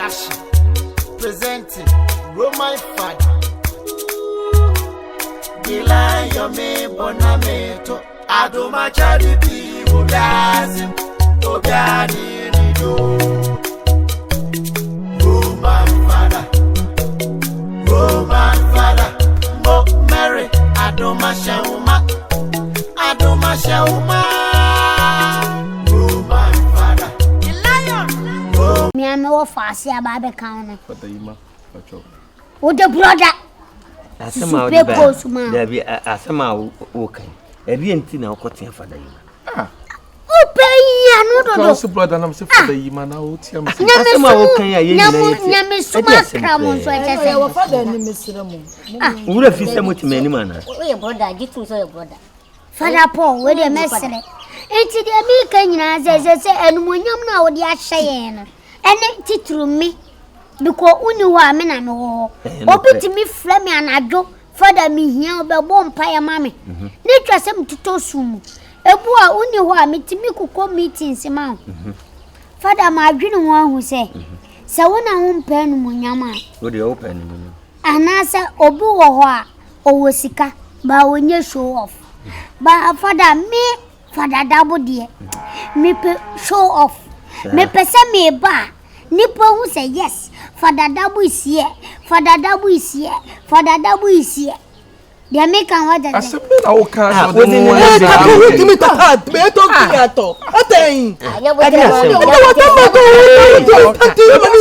Production presenting Roman Father. Dilayomi Bonameto Adomachari bi Obiasim Obiani Nido Roman Father Roman Father Mo Mary Adomashauma Adomashauma Roman Father The Lion Mea me wɔ faase aba abɛka wo no. Wode brɔda. Asɛm a wode ba dabi asɛm a woka yi ɛdeɛ nti na wokɔtea fada yi ma. Ah. Wopɛ yia no dodo. Kɔsi brɔda nam sɛ fada yi ma na wotia me sɛ. Asɛm a woka yi a yɛ nyinaa yɛ ti. Nyame suma akra mo nso ɛkyɛ sɛ. Wɔ fada ni mesrɛ mo. Wura fi sɛ mote m'anim anaa? Woyɛ brɔda gye tom sɛ woyɛ brɔda. Fada Paul, wei deɛ mɛsrɛ. Nti deɛ meka nyinaa sɛ sɛ sɛ animuonyam no a wode ahyɛ yɛn no ɛne titiri me bikɔ wonni hɔ a me na mewɔ hɔ. Obi tumi frɛ me anadwo fada mehia wo bɛbɔ mpaeɛ ma me. Mhm. Ne twa sɛ metotɔ sum mu. Ebu a wonni hɔ a metumi kokɔ meetings ma wo. Mhm. Fada madwene ho ahu sɛ mhm. sɛ wo na wompɛ animuonyam a. Wo deɛ wopɛ animuonyam. Anaasɛ obi wɔ hɔ a ɔwɔ sika but ɔnyɛ show off. But fada me fada dabo deɛ mepɛ show off. Mepɛ sɛ meba a nipa hu sɛ yes fada dabo is here, fada dabo is here, fada dabo is here. Deɛ meka ho agya sɛ. Asɛm bɛ na woka sɛ ɔde mu ayɛ sɛ ɔde mu tumi tata bɛyɛ tɔ fi atɔ atɛn.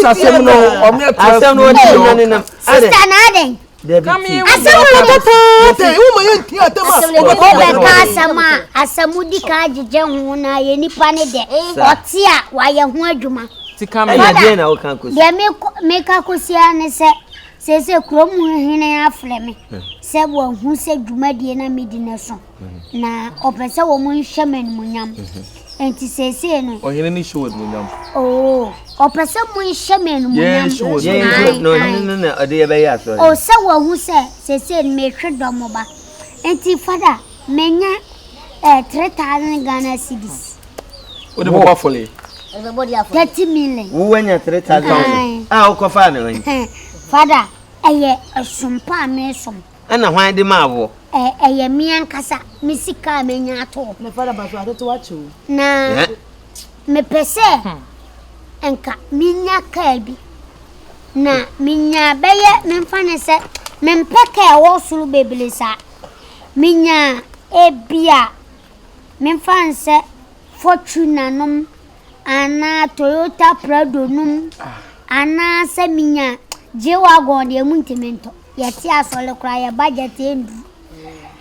Asɛm no ɔmo asɛm no ɔde mu nenam. Sista na adɛn. Asɛm no tata atɛn wo ma yɛ nti atɛm a. Wobɛka asɛm a asɛm di ka agyegye ho na yɛ nipa ne dɛ ɔte a wayɛ ho adwuma. Ɛna deɛ na woka kɔsi. Deɛ meka kɔsi ara ne sɛ Seesei kurom hene afrɛ me sɛ wahu sɛ dwumadie na medi no so na ɔpɛ sɛ wɔn nhyɛ me animuonyam. Nti seesei no. Ɔhene no hyɛ wo animuonyam. Oo, ɔpɛ sɛ mo nhyɛ me animuonyam. Yɛn hyɛ wo animuonyam. Na ɔhene no na ɔde yɛ bɛyɛ asɔre. O sɛ wahu sɛ seesei no mehwe dɔm ba. Nti fada menya eh, 3000 Ghana cedis. Wode bɔbɔ afɔle. 30 million. Wo wanya 3000 a wokɔfaa ne hɔ. Fada, ɛyɛ ɛsom pa a mesom. Ɛna hwan de maa woɔ? Ɛyɛ me ankasa me sika a manya ato hɔ. Ne fada ba so atete wakyɛ o. Na mepɛ sɛ nka menya kaa bi. Na menya bɛyɛ memfa ne sɛ mempɛ kaa ɛwɔ soro bebree saa. Menya ebia Memfa nsɛ Fortuner nom anaa Toyota Prado nom anaa sɛ menya G-Wagon deɛ muntumi ntɔ. Yɛte asɔre koraa yɛ budget ɛnduru.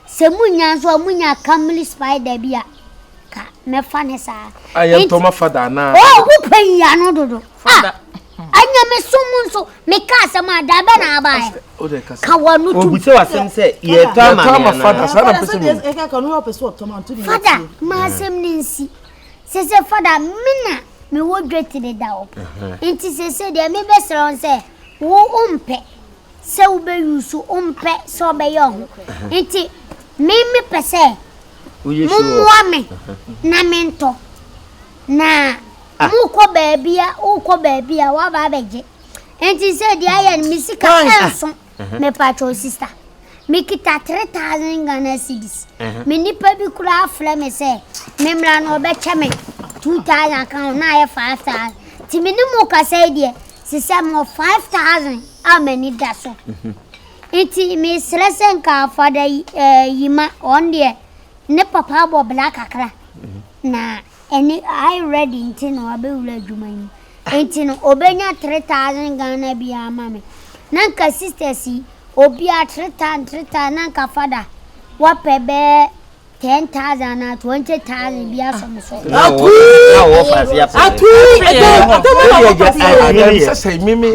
Sɛ munya nso a munya Camry Spider bi a ka mɛfa ne saa. A yɛntɔ ma fada anaa? Oh, wopɛ yi ano dodo. Ah, anyamesom nso meka asɛm a da bɛ na abaɛ. Ka w'ano tom. Obisa w'asɛm sɛ yɛtɔ ama me anaa? Fada, m'asɛm no nsi. Sese fada, me na mewɔ dwetire da hɔ. Nti sese deɛ mebɛsrɛ wo sɛ wo wompɛ sɛ wobɛyusu, wompɛ sɛ ɔbɛyɛ ɔho. Nti me mepɛ sɛ mommoa me na mentɔ. Na mokɔ baabi a wokɔ baabi a woaba abɛgye. Nti sɛ deɛ ayɛ no me sika ɛnso mepakyɛw sista mekita 3000 Ghana cedis me nipa bi koraa afrɛ me sɛ memmra no ɔbɛkyɛ me 2000 aka ho na ayɛ 5000 nti me ne mo kasa yi deɛ sisɛ mewɔ 5000 a m'ani da so nti mesrɛ sɛ nka fada yima ɔn deɛ ne papa abɔ bla kakra na ɛne I ready nti na wabɛwura adwuma yi mu Nti no obenya 3000 Ghana biara ama me. Na nka sisters yi obia 3000 3000 na nka fada wapɛ bɛyɛ 10000 anaa 20000 bi asɔ me so. Na wɔ faase apɛ.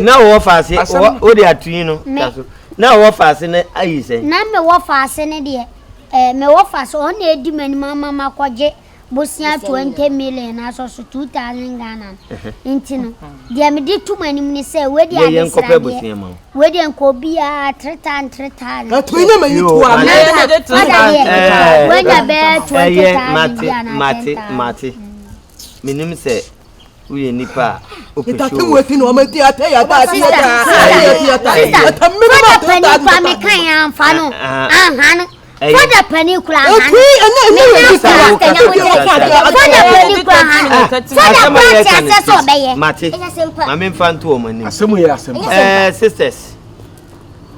Na wɔ faase o de atui no. Na wɔ faase no ayi sɛ. Na me wɔ faase no deɛ eh me wɔ faase ɔno na edi m'anim ama makɔgye bosea 20 million asɔ so 2000 Ghana no nti no deɛ mede to m'anim ne sɛ wei deɛ adesradeɛ wei deɛ nka obiara 3000 3000 fada deɛ wanya bɛyɛ 20000 bi anaa 10000 mate mate menim sɛ. Woyɛ nipa a wopɛ Ntate show. wo eti na ɔmo eti ate ya ta ati ya ta ati ya ta ata mmiri ma Fada to panin ta kura meka yɛn amfa no Ah, anha no. Ɛyɛ. Fada panin kura anha Eti no. ɛnɛ ɛnɛ yɛ bi Sɛ kura wo kasa ebi wɔ kɔ adi Fada panin kura ha no. Fada Asɛm a kura te yɛka no asɛ sɛ ɔbɛyɛ. Mate. Ɛnyɛ asɛm pa. Ma memfa nto wɔn anim. Asɛm yɛ asɛm pa. Ɛɛ sisters,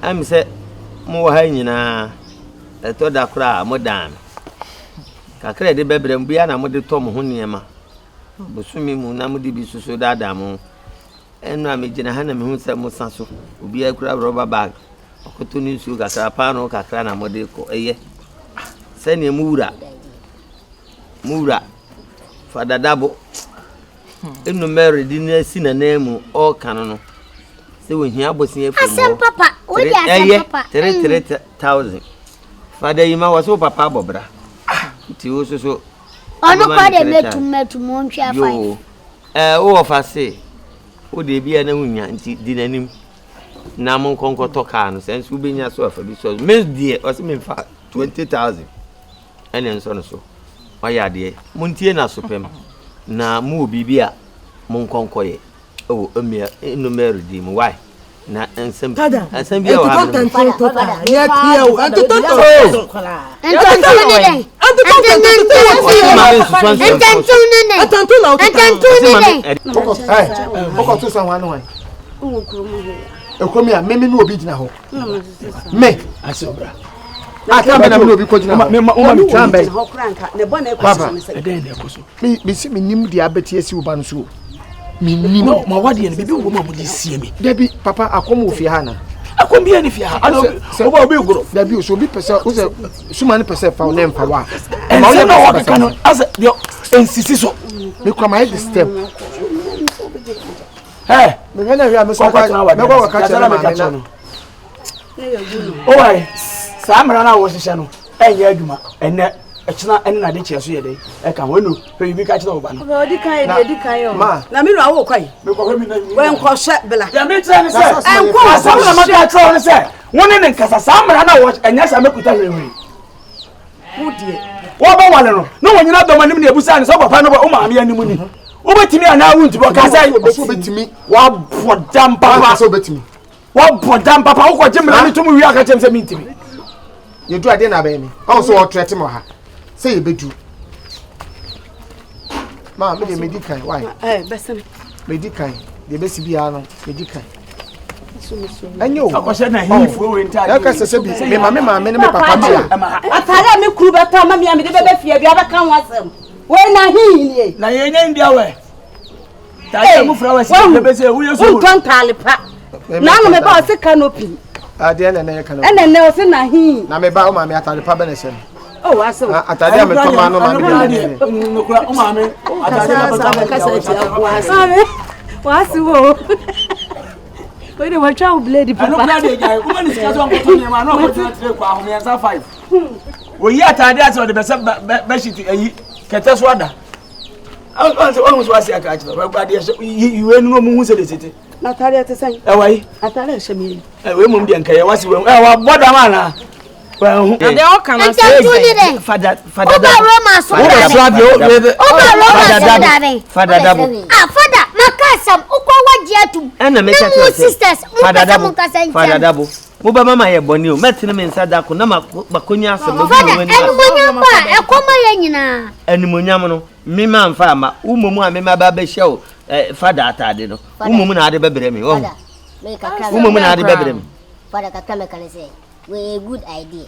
ɛm sɛ mowɔ ha nyinaa, ɛtɔ da koraa a modan me. Kakra a yɛde bɛbrɛ mo biara na mode tɔ mo ho nneɛma. Bosome mu na mode bi soso daadaa mo ho. Ɛno a megyina ha na mehu sɛ mosa so. Obiara kura rɔba bag. Ɔkɔtɔ ne nsuo kakra, paanoo kakra na mode kɔ. Ɛyɛ sɛdeɛ mo wura, mo wura Fada Dabo ɛnu Mary de no asi n'ananmu ɔreka no no sɛ ohia abosea firi mu Asɛm papa, wodi asɛm ɛyɛ papa. 33,000. Fada yi ma wɔ sɛ wo papa abɔ bra. Nti wo soso Ɔno wobɛma kɔ no de 3,000. mɛtum mɛtum ɔntwea five. Yoo. Ɛɛ wowɔ fa se wo deɛ bia na wonya nti di n'anim na mo nkɔ nkɔtɔ kaa no sɛ nso wobɛnya so afa bi so me deɛ ɔse memfa 20,000 ɛne nsɔ no so ɔyɛ adeɛ montie no asopɛm na mowɔ biribi a monkɔ nkɔyɛ ɛwɔ emia enumere di mu why na nsɛm Tada nsɛm bi a wɔ ha no ɛntotɔ ntɛntɛn to ta yɛ tiɛ o ɛntotɔ ntɛntɛn Ntɛntɛn ne dɛn? ɛntotɔ ntɛntɛn to wɔ tiɛ Ɔse ma me nsusuan nsusuan Ntɛntɛn ne dɛn? ɛntɛntɛn na ɔtotɔ Ntɛntɛn ne Ɔse ma me dɛn? Wokɔ ɛ wokɔ to sa hwan ne hwan? Wɔ kurom ha. Ekurom yi a me me ne obi gyina hɔ. Me. Ase ɔbra. A kan bɛ na me ne obi kɔ gyina hɔ. Me ma me Kan bɛ. Hɔ koraa nka ne bɔ na ɛkɔ Papa. so ne sɛ. Ɛdɛn na ɛkɔ so? Me me si me nim deɛ abɛte asi wo ba no so o. Me nim. No, ma wadeɛ no biribi wɔ mu a mode sie me. Dabi papa akɔm wɔ fie ha na. Akɔm biara ne fie ha. Ana obi obi obi goro. Dabi o so obi pɛ sɛ o sɛ suma no pɛ sɛ fa wo ne mfa wa. Ɛma Ɛnsɛm woyɛ na basabasa. wɔkeka no asɛ deɛ ɛnsisi so. Me kura ma yɛ disturb. Ɛ Mehwɛ na hwɛ a me so kɔkɔtena wadeɛ mɛkɔ kɔka kyerɛ na me meka maame kyerɛ na. no. Owae, saa mmara no a wɔhyehyɛ no ɛnyɛ adwuma ɛnɛ ɛkyena ɛne nade kyeɛ so yɛ dɛn ɛka ho ɛnu pɛ biribi ka kyerɛ wo ba no. Ɔbɛ ɔdi kan yɛ deɛ ɔdi kan yɛ o. Ma. Na mi nua wo kɔ yi. Mekɔhwɛ mi na Wɛnkɔhyɛ bla. Deɛ mekyerɛ ne sɛ Ɛnkɔ asɛm na maka kyerɛ wo ne sɛ wo ne ne nkasa saa mmara no a wɔ ɛnyɛ sɛ mɛkuta hwehwee. Wo deɛ. Wɔbɛwale no na wɔnyina dɔm anim ne abusa ne sɛ papa no wo maame anim ni wobɛtumi anaa wontumi ɔka sɛ Ɔsɛ obetumi. wabɔ dam papa Ɔsɛ obetumi. wabɔ dam papa wokɔgye mmara no tom wie aka kyerɛ m sɛ mentumi Yɛdu adeɛ na abɛyɛ mi. Ɔwɔ sɛ ɔtrɛte me wɔ ha. Sɛ yɛbɛdu. Ma me deɛ medi kan why? Ɛ bɛsɛn. Medi kan. Deɛ bɛsi biara no medi kan. Ɛnyɛ o. akɔhyɛ na ahifoɔ wei ntaade Ɛka sɛ sɛ bi me ma me maame ne me papa te a. Ataare a me kuru bɛtɔ ama mi a mede bɛbɛ fie bi abɛka ho asɛm. Wei na ahihi nie. na yɛnyɛ ndia wɛ taade mu fura wɛ sɛ bɛbɛ sɛ woyɛ so Wontɔ ntaale pa. Na ano me ba ɔse canopy. Adeɛ na ɛnɛ yɛ kan. Ɛna ɛnɛ ɔse na ahihi. Na me ba wo maame atade pa bɛ na ɛhyɛ no. Oh asɛ o. Ah, Atade a metɔ ma no maame deɛ ne ne. nokora wo maame ataade na bɛtɔ ama kasa tia wo ase Maame wase wo. Wei de wɔatwa wo blade ɛno papa. kora deɛ gyae woma ne sika sɛ ɔnkɔtɔ nneɛma na ɔkɔtena tire kɔ ahomiɛnsa 5 wɔyi ataade a sɛ ɔde bɛsɛ bɛhyete ayi kɛtɛ so ada ɔhu so ase aka akyerɛ wɔkɔ adeɛ hyɛ yiwe no mu hu sɛ de tete Na ataare ɛte sɛn? ɛwɔ yi Ataare ɛhyɛ mi yi. ɛwɔ mmom deɛ nkɛyɛ wase wɔ ɛ wabɔ dam anaa wɔahu Adeɛ ɔka no asɛ Ntɛntɛn ne dɛn? Fada fada Woba dabo. Roma so Fada da dabo. bɛn? Woba Roma Fada so da dabo. bɛn? Fada dabo. Ah, fada, maka asɛm, wokɔ wagye atum. Ɛna Ne meka mu kyerɛ sɛ sisters, mo fada pɛ sɛ dabo. mo nkasa ntia Fada me. dabo. Mobɛma ma yɛ bɔne o. Mɛtene me nsa da ko na makɔnya asɛm agu Fada, mo anim ase. animuonyam ba a, ɛkɔma yɛ nyinaa. Animuonyam no mema mfa ama wo mmom a mema ba bɛhyɛ wo eh, fada atade no. Wo mmom na ade bɛbrɛ me. Wɔhu. Fada, me kakra Wo mmom na ade bɛbrɛ me. Fada kakra mɛka ne sɛ wei good idea.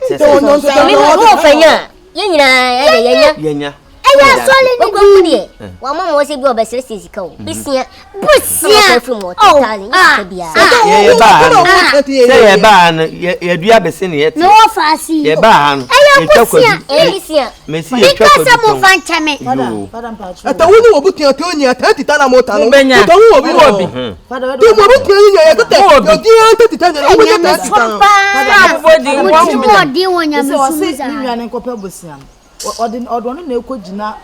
Sɛ sɛ Me wo wo fanya yɛn nyinaa ɛde yɛnya. yɛnya. Ɛyɛ asɔre ne Okoko deɛ wɔn ama wɔn sɛ bi ɔbɛsrɛsrɛ sika o. Besia. Bosia. Ɔfiri mu Oh, 10,000 nyɛ ah, sika biara. ah. Yɛ yɛbaa ha no. Sɛ yɛbaa ha no yɛ- yɛdua bese ne yɛte. Me wɔ faase yi. Yɛbaa ha no. Ɛyɛ Yɛtwa bosia. kwadu. Ɛyɛ besia. Mesi Meka yɛtwa sɛ kwadu mo tɔn. fa nkyɛ me. Yoo. ɛtɛ wo ne wɔ butua te onye ɛtɛ tita na mo ta no Wobɛnya. ɛtɛ wo wɔ bi Wowɔ bi. Te mo butua yi yɛ ɛtɛ yɛ di yɛ ɛtɛ tita na wo Ɛnyɛ tɛ me tita fam no. paa. Abobɔ din, Mo wɔn ti mu mu da. ɔden wɔ Sɛ nyamesom ɔse ne saa. nua ne nkɔpɛ bosea no ɔde ɔde ɔno na ɛkɔ gyina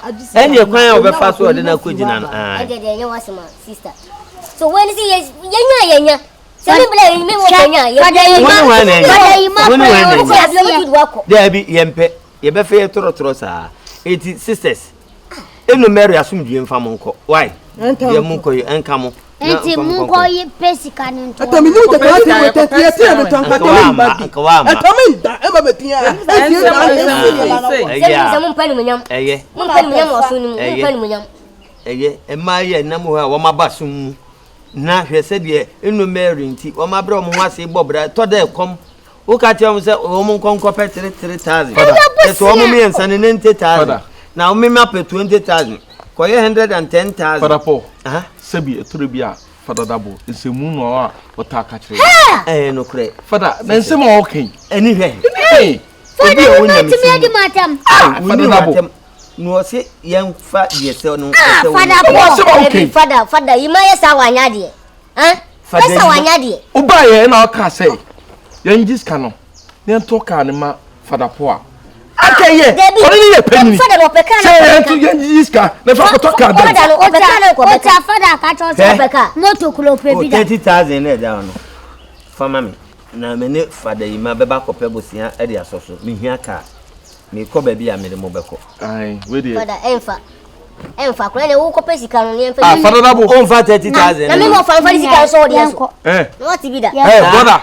agye sika Ɛne kwan a no, wɔbɛfa so onya ɔde no wakɔyi akɔgyina no. aba. Ae. Ɛdeɛ deɛ ɛnyɛ wasɛm a sister. So wɔn ni sɛ yɛ yɛnya yɛnya. Sɛ mi bila mi wɔ fanya yɛ. Fada yi Wo ma ne hwan na ɛnya? Fada yi ma Wo ne hwan na kwan ɛnya? a ɔte aseɛ. Wakɔ. Daabi yɛmpɛ. Yɛbɛfɛ yɛ torɔtorɔ saa. Eti sisters. Eno Mary asomdwie mfa mo nkɔ. Why? Deɛ mo nkɔ yi ɛnka mo. Nti mo nkɔ yi pɛ sika no nto. Ɛtɔ mi ni wotɛ kura ti wotɛ tiɛ tiɛ mi tɔn kata mi ba bi. Ɛtɔ mi da ɛma bɛ tiɛ. Ɛtiɛ da ɛyɛ sɛ mo mpɛ nimunyam. Ɛyɛ. Mo mpɛ nimunyam wɔ so no mu. Mo mpɛ nimunyam. Ɛyɛ mmaa yi a ɛnam hɔ a wɔn aba som mu na hwɛ sɛdeɛ Eno Mary nti wɔn abrɛ wɔn ho ase bɔ bra tɔ dɛ kɔm Woka kyerɛ wɔn sɛ wɔn nkɔ nkɔpɛ 3000. Ɛsɛ wɔn mmiɛnsa no 90000. Na wɔn mma pɛ 20000. Kɔyɛ 110000. Fada Paul, sɛbi ɛtɔrɔ bi a Fada Dabo nsɛmmu no a ɔtaa ka kyerɛ yɛn. Ɛyɛ nokorɛ. Fada, na nsɛm a ɔka yi. Ɛni hwɛ. Ɛni hwɛ. Fada mi ma tumi adi ma atam. Fada Dabo. Na ɔse yɛn fa deɛ sɛ no. Ah, Fada Paul. Fada, Fada, yi ma yɛ saa wanya adeɛ. Fada yi wanya deɛ. Wobaeɛ na ɔkaa sɛ yɛngye sika no na yɛntɔ kaa no ma Fada Paul a. Aka yɛ ɔno ne yɛ panyini sɛ yɛnto yɛngye sika na fa kɔtɔ kaa dan. Ɔta fada ka kyerɛ sɛ ɔpɛ kaa moto kuro pɛ bi da. 30,000 na ɛda hɔ no fa ma me na me ne Fada yi ma bɛba kɔpɛ bosea de asɔ so mehia kaa mekɔ baabi a mede mo bɛkɔ. Ae wei deɛ. Fada ɛmfa. Ɛnfa koraa na wokɔ pɛ sika no ne ɛnfa. Ah fada dabo. O nfa 30,000. Na mi wɔ fanfa ni sika nso ɔdeɛ so. Eh. Na wate bi da. Eh brother.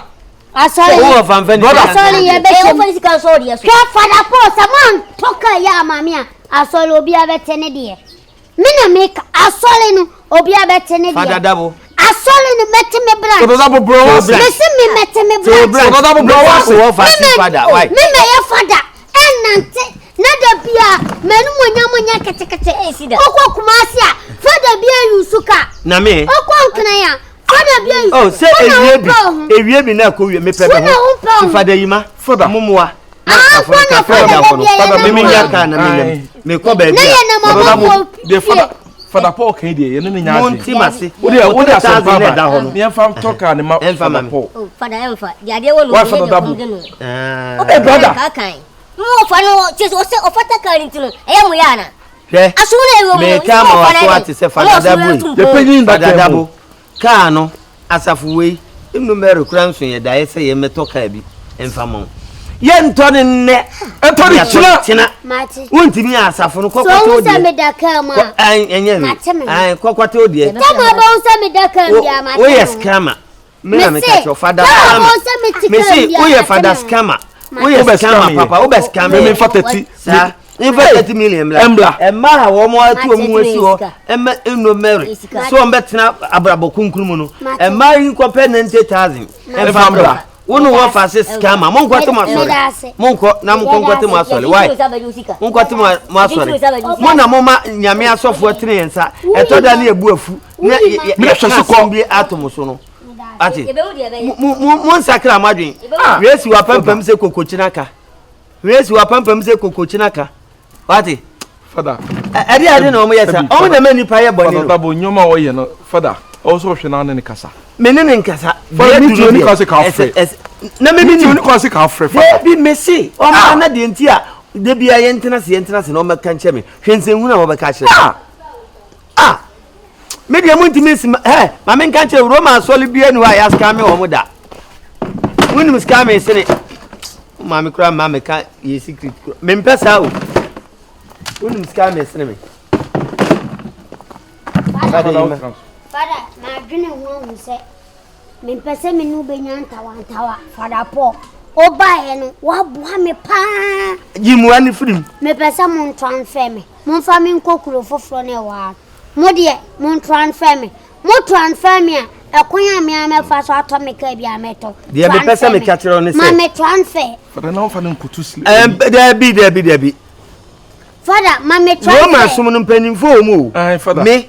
Asɔre. O wɔ fanfa ni sika. Asɔre yɛ bɛ kyɛm. Wɔfa ni sika nso ɔdeɛ so. Hwɛ fada Paul sɛ mo antɔ kaa yi ama me a asɔre obiara bɛte ne deɛ. Me na meka asɔre no obiara bɛte ne deɛ. Fada dabo. Asɔre no mɛte me branch. Fada dabo brɛ wase. Mesi me mɛte me branch. Fada dabo brɛ wase. Wɔ fa si fada why. Me mɛyɛ fada. Ɛnnante na da bia m'animuonyam nyɛ ketekete. Wokɔ Kumasi a, fada bi ayi su ka. Na me. Wokɔ Nkran a, fada bi ayi. Oh, sɛ ewie bi, ewie bi na akɔ wie mepɛ me ho. Ti fada yi ma. Fada. Momoa. Na asafo no kakra da hɔ no. Fada me menya kaa na menam. Mekɔ baabi a. Na yɛ nam ɔbɔfoɔ fie. Fada. Fada Paul kan deɛ yɛne ne nya adwene. Monte m'ase. Wo deɛ wo de asɛmpa na ba. ɛda hɔ no. Ne yɛmfa ntɔ kaa ne ma Ɛmfa ma Fada me. Paul. Oh, fada ɛmfa. Deɛ adeɛ wɔ no Why mu, Fada yɛ deɛ Dabo? kɔm de no. Ah. Hey brother. Kaakan. Mo ɔfa no kyɛ sɛ ɔsɛ ɔfata kaa no nti no, ɛyɛ mo yɛ ana? Hwɛ. Aso na ɛwɔ mu no, Meka ama waso ate sɛ Fada Dabo yi. Yɛ panyin da Fada kan mu. Dabo. Kaa no, asafo wei, nnu Mary koraa nso yɛ daeɛ sɛ yɛmmɛtɔ kaa bi mfa ma wo. Yɛntɔ no nnɛ. Ɛntɔ no kyena. Kyena. Mate. Wontumi yɛ asafo no So kɔkɔte wohu wo sɛ deɛ. meda kaa mu a, Ɛnyɛ hwee. Mate me ho. Ae, kɔkɔte wo deɛ. Tɛm a bɛhu sɛ meda kaa mu biara, mate me Woyɛ ho. scammer. Me na meka Mese, kyerɛ wo, fada tɛm a scammer. bɛhu sɛ mete kaa mu Mese, biara, woyɛ mate fada me ho. scammer. Mate. Woyɛ Wobɛ scammer scam yɛ. papa, wobɛ scam Me yɛ. memfa 30. Saa. Nfa 30 million mmra. Ɛmbra. Ɛmma a wɔn atu wɔn ho asi hɔ Mate. ɛmma nnɔ Mary Sika. sɛ wɔn bɛtena abrabɔ kronkron mu no. Mate. Ɛmma yi nkɔpɛ 90,000. Ɛmfa mbra. Wo ne wɔ fa se scammer. Mo nkɔte mo asɔre. Mo nkɔ na mo nkɔ nkɔte mo asɔre. Why? Mo nkɔte mo mo asɔre. Mo na mo ma nyame asɔfoɔ tene yɛn nsa. Ɛtɔ da ne yɛbu afu na yɛ Me yɛ hwɛ ka so kɔ. asɛm bi ato mo so no. Ate. Mo mo mo nsakra mo adwene. Wei si w'apampam sɛ kokokyinaka. Wei si w'apampam sɛ kokokyinaka. Wate. Fada. Ɛde ade na wɔn yɛ sa. Wɔn na ma nipa yɛ bɔne Fada no. Dabo nneɛma a ɔyɛ no fada ɔwɔ sɛ ɔhwɛ na ne ne kasa. Me ne ne nkasa. Fada Deɛ mi duru ti oni deɛ, kwan sɛ ka ɛsɛ afrɛ. ɛsɛ na me Mi mi ti nim. oni kwan sɛ ka afrɛ fada. Dabi me se ɔmo na deɛ nti a de bia yɛn tena se yɛn tena se na ɔmɛka nkyɛn me. Hwɛ nsɛnhunu a wɔbɛka akyerɛ me. Ah! Me deɛ montumi nsi ma hɛ ma menka nkyerɛ Roma asɔre bia ni hɔ a yɛaskame wɔn da. Wonim skame sene maame koraa mma meka yɛ secret koraa. Mempɛ saa o. Wonim skame sene me. Fada yi ma. Fada, madwene ho ahu sɛ mempɛ sɛ me ne wo bɛnya ntawantawa. Fada Paul, wobaeɛ no, woaboa me paa. Yi mmoa no firi mu. Mepɛ sɛ mo transfer me. Momfa me nkɔ kuro foforɔ no ɛwɔ ha no. Mo deɛ, mon transfer me. Mo transfer me a, ɛkwan a me ara mɛfa so atɔ me kaa bi a mɛtɔ. Deɛ mepɛ sɛ meka kyerɛ wo ne sɛ. Ma me transfer. Fada na womfa no nkoto sli. Ɛm, daabi, daabi, daabi. Fada, ma me transfer. Roma som no mpanimfoɔ wɔ mu o. Ae, fada. Me,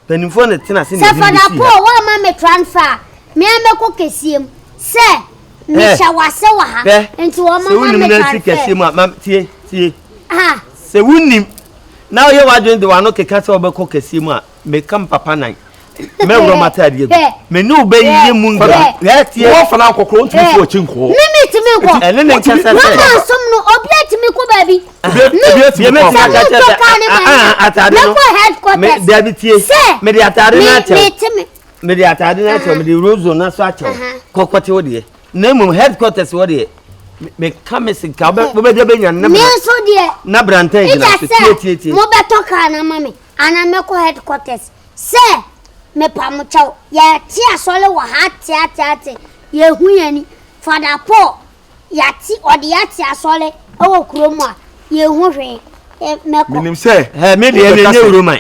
mpanimfoɔ na tena ase na Sɛ ɛde me Fada bɛsii ha. Paul woamma me transfer a, me ara mɛkɔ kɛseɛ mu. Sɛ mehyɛ w'ase wɔ ha, Hwɛ, nti wɔmma sɛ ma wonim me na asi transfer. kɛseɛ mu a, ma, tie, tie. Ha. Sɛ wonim na woyɛ w'adwene de w'ano keka sɛ wobɛkɔ kɛseɛ mu a, meka me papa nan. Mɛworɔ m'ataadeɛ agu. Me ne wo bɛyɛ mu ngra. Hwɛ, tie. Wɔn fa no ankɔ korɔ, wontumi mfi w'akyi nkɔ hɔ. Me metumi nkɔ. Ɛne ne nkasa sɛ. Roma nsom no, obi atumi kɔ baabi. Obi atumi kɔ. Sɛ motɔ kaa ne ma me a, Ataade no. mɛkɔ headquarters. Dabi tie. Sɛ. Mede ataade no akyɛ wo. Mete me. Mede ataade no akyɛ wo. Mede rose no nso akyɛ wo. Kɔkɔte wo deɛ. Na mmom headquarters wɔ deɛ. Meka me sika wobɛgya bɛnya no. Me nso deɛ. Na brantan gyina so tie tie tie. Mobɛtɔ kaa no ama me anaa mɛkɔ headquarters sɛ mepa mo kyɛw. Yɛte asɔre wɔ ha ate ate ate yɛhu yɛn ani. Father Paul yɛate ɔde yɛate asɔre wɔ kurom a yɛhu hwee. Mɛkɔ. Menim sɛ. Hɛ me deɛ ne nyɛ Roman.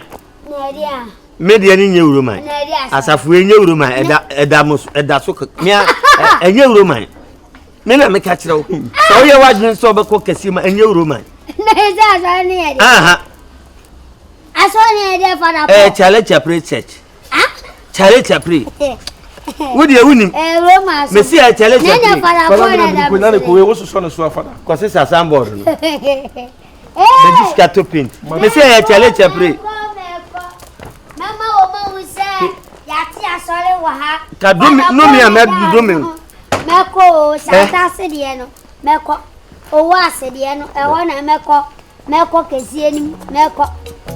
Me deɛ ne nyɛ Roman. Asafo yi nyɛ Roman ɛda ɛda mo ɛda so mea ɛnyɛ Roman. Me na meka kyerɛ wo. Sɛ woyɛ w'adwene sɛ wobɛkɔ kɛseɛ mu ɛnyɛ Roman. Na ɛsɛ asɔre ne yɛ deɛ. Aha. Asɔre ne yɛ deɛ Father Paul. Ɛɛ Charlie Chaplin Church. Charlie Chaplin. Wo deɛ wonim. Ɛɛ Roma so. Mesi ɛ Charlie Chaplin. Father na na na ne kowe wo sosɔ ne so afada. Kɔsi sa signboard no. Bɛgye sika to paint. Mesi ɛ Charlie Chaplin. Mɛma wɔn ahu sɛ yɛate asɔre wɔ ha. Ka domi nomi a mɛ domi. Mɛkɔ o santa ase deɛ no mɛkɔ owó ase deɛ no ɛhɔ na mɛkɔ mɛkɔ kɛseɛ nim mɛkɔ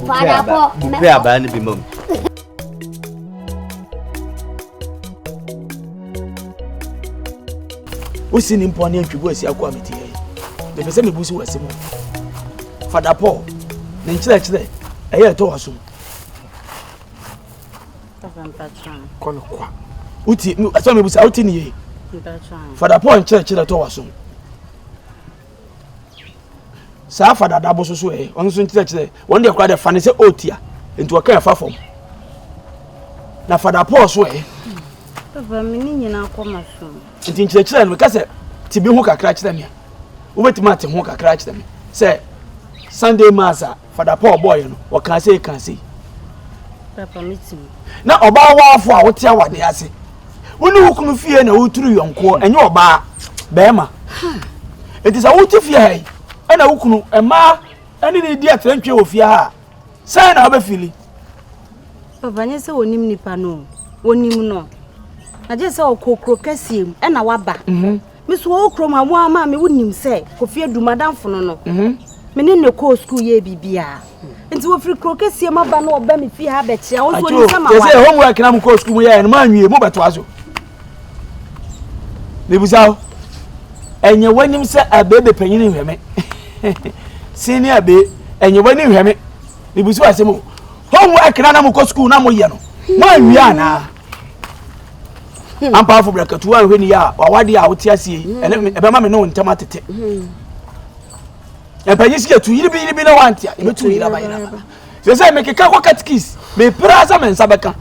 fadabɔ mɛkɔ. Bupɛ abaa no bi ma mu. Wosi ne mpɔn ne antwibu asi akɔ a mete ha yi mepɛ sɛ mebu si wɔ ase mu Fada Paul ne nkyerɛkyerɛ ɛyɛ ɛtɔ w'asom kɔ no kwa wotie ɛsɛ mebusa wote ne yie Fada Paul nkyerɛkyerɛ ɛtɔ w'asom saa Fada Dabo so so ɛ ɔno nso nkyerɛkyerɛ wɔn deɛ koraa deɛ fa ne sɛ ɔretia nti wɔka ɛfa fam na Fada Paul so ɛ. Papa me ne nyinaa kɔ ma so. Nti nkyerɛkyerɛ no meka sɛ te bi ho kakra kyerɛ me a wobɛtumi ate ho kakra kyerɛ me sɛ Sunday mass a Fada Paul bɔɔyɛ no wɔkaa sei kaa sei. Papa metumi. Na ɔbaa waafo a wote awadeɛ ase wo ne wo kunu fie na woturu yɔnkoɔ ɛnyɛ ɔbaa bɛrima nti sɛ wote fie ha yi ɛna wo kunu mmaa ɛne ne di atrɛntwe wɔ fie ha a sɛn na wobɛfili Papa nyɛ sɛ wɔnim nipa no o wɔnim no na gye sɛ ɔkɔ kuro kɛseɛ mu ɛna waba mhm. me so wɔwɔ kurom a wɔn ama me wonim sɛ Kofi Adu madamfo no no mhm. me ne ne kɔɔ sukuu yɛ biribiara nti wɔfiri kuro kɛseɛ mu aba na ɔba me fie ha bɛkyea wo nso ɔnim sɛ ma wa sɛ homework na mokɔɔ sukuu mu yɛɛ no moanwie mobɛtoa so mebusa wo ɛnyɛ w'anim sɛ abeebe panyini nhwɛ me senior abe ɛnyɛ w'anim hwɛ me mebusa wo asɛm o homework na na mokɔ sukuu na moyɛ no moanwie anaa hmm. ampaafo brakatu anhwɛ ni yɛ a wawadeɛ a wote aseɛ yi hmm. ɛne ɛbɛma me ne wo ntam atete hmm. mpanyin si yɛtu yiri bi yiri bi na wante a yɛbɛtu yiri aba yiri aba sɛ sɛ mekeka kɔ katikis mepere sɛ me nsa bɛka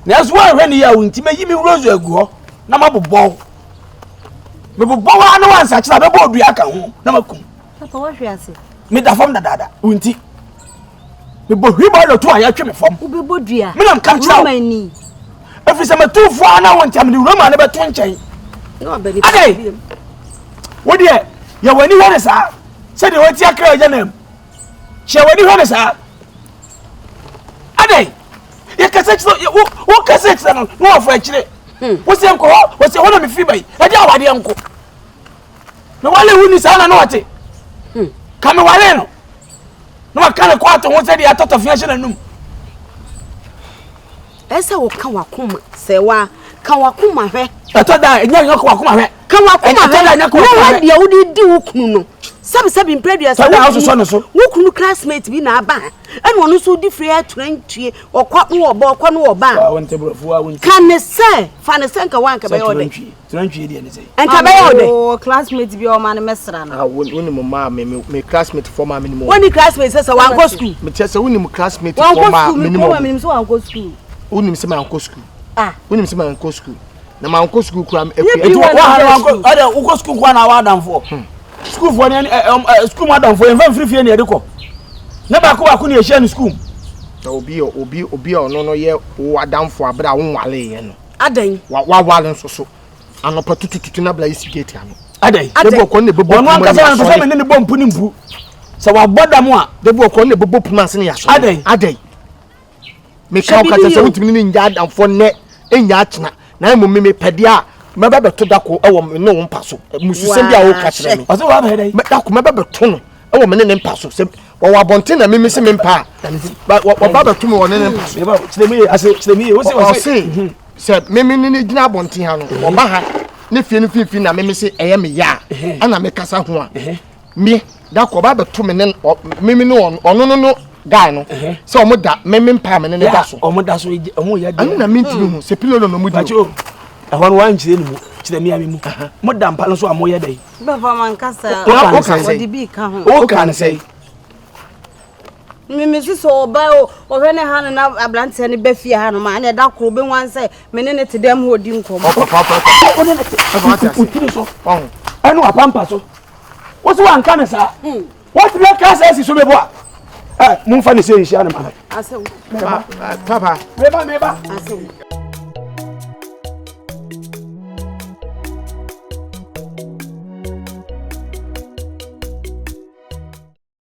nanso woanhwɛ ne yɛ a wo nti mɛyi me rose agu hɔ na mabobɔ wo mebobɔ wo a na wansakyera bɛbɔ odua ka ho na makum Papa wahwe ase. Meda fam dadaada wo nti. Mebɔ hwibɔ to a yɛtwe me fam. Wobɛbɔ dua. Me na mka kyerɛ wo. Romani. Ɛfiri sɛ matufoɔ a na wo nti a mede Roma no bɛto nkyɛn. Adɛn? Wo deɛ yɛ w'ani hwɛ ne saa sɛdeɛ wati akra agya nam. Hyɛ w'ani hwɛ ne saa. Adɛn? Yɛkasa kyerɛ wo wokasa kyerɛ no na wafa akyire. Hmm. Wo sɛ nkɔ hɔ, wɔ sɛ hɔ na mefiri ba yi. Ɛde awadeɛ nko. mewale wo ni saa na na ɔte hmm. ka mewale no na waka ne kɔ ato ho sɛdeɛ atɔtɔfea hyɛ n'anum ɛsɛ woka wakoma sɛ wa ka wakoma hwɛ ɛtɔ da ɛnyɛ nyɛ ka wakoma hwɛ ka wakoma hwɛ na hwɛ deɛ wode di wo kunu no sɛbisɛbi mpɛ duasa wo kunu classmate bi na aba ɛna ɔno nso di firi atura ntue ɔkɔ no ɔba ɔkɔ no ɔba ka ne sɛ fa ne sɛ nka wa nka bɛyɛ ɔdɛ Tena deɛ ne sɛ. Nka bɛyɛ wo dɛ. Oo classmate bi a ɔma no mɛsra no. Ah wo nim mmaa me me classmate fɔ maa me nim. Wo ni classmate sɛ sɛ wankɔ school. Me kyɛ sɛ wo nim classmate fɔ maa me nim. Wankɔ school me nim sɛ wankɔ school. Wo nim sɛ mankɔ school. Ah. Wo nim sɛ mankɔ school. Na mankɔ school kura me. Etu wa ha na wankɔ ɛdɛ wokɔ school kɔ na wa adamfoɔ. Hmm. School foɔ ne ɛ ɛ school mu adamfoɔ yɛn fɛn firi fie na yɛde kɔ. Ne baako baako na yɛhyia ne school. Na obi obi obi a ɔno no yɛ wo adamfo abere a wo nwale yɛ no. Adɛn? Wa waware nso so. Anɔpa tutututu na bla esi gate ano. Adɛn? Debi ɔkɔ ne bɛbɔ puma ne asɔre. Ɔno ankasa me ne ne bɔ mpu ne mpu. Sɛ wabɔ dam a. Debi ɔkɔ ne bɛbɔ puma ase ne asɔre. Adɛn? Adɛn? Meka wo kasa sɛ wontumi ne nya adamfoɔ nnɛ nya akyena na mmom me mepɛ deɛ a mɛba bɛto dako wɔ me ne wo mpa so. Mususɛm bi a woka kyerɛ me. Ɔsɛ wabɛyɛ dɛn? Dako mɛba bɛto no wɔ me ne ne mpa so sɛ wɔwɔ abɔnten na mimi se me mpa a wɔba bɛto me wɔ ne ne mpa so. Kyerɛ mi yie ase kyerɛ mi yie wose ɔse sɛ mimi ne ne gyina abɔnten ha no wɔba ha. ne fie no mfimfini na meme se ɛyɛ me ya a ɛna mekasa ho a me da kɔ ɔba bɛto me ne meme ne ɔno no no guy no sɛ ɔmo da meme mpa me ne ne da so ɔmo da so ɔmo yɛ deɛ ɛno na mentumi hu sɛ pillow no na ɔmo di o ɛhɔ no wankyerɛ ne mu kyerɛ me a me mu mo da mpa no so a moyɛ dɛn bɛfa mankasa ɔde bi ka ho woka ne sɛ Me me si sɛ ɔba o ɔhwɛ ne ha no na aberanteɛ no bɛ fie ha no ma ɛna ɛda koro bɛhu an sɛ me ne ne te dɛm hɔ di nkɔmmɔ. Wotiri so ɛne wapampa so wo so wanka ne saa wɔtumi aka sɛ asi so bɛbo a momfa ne sɛ nhyia no ma papa meba meba.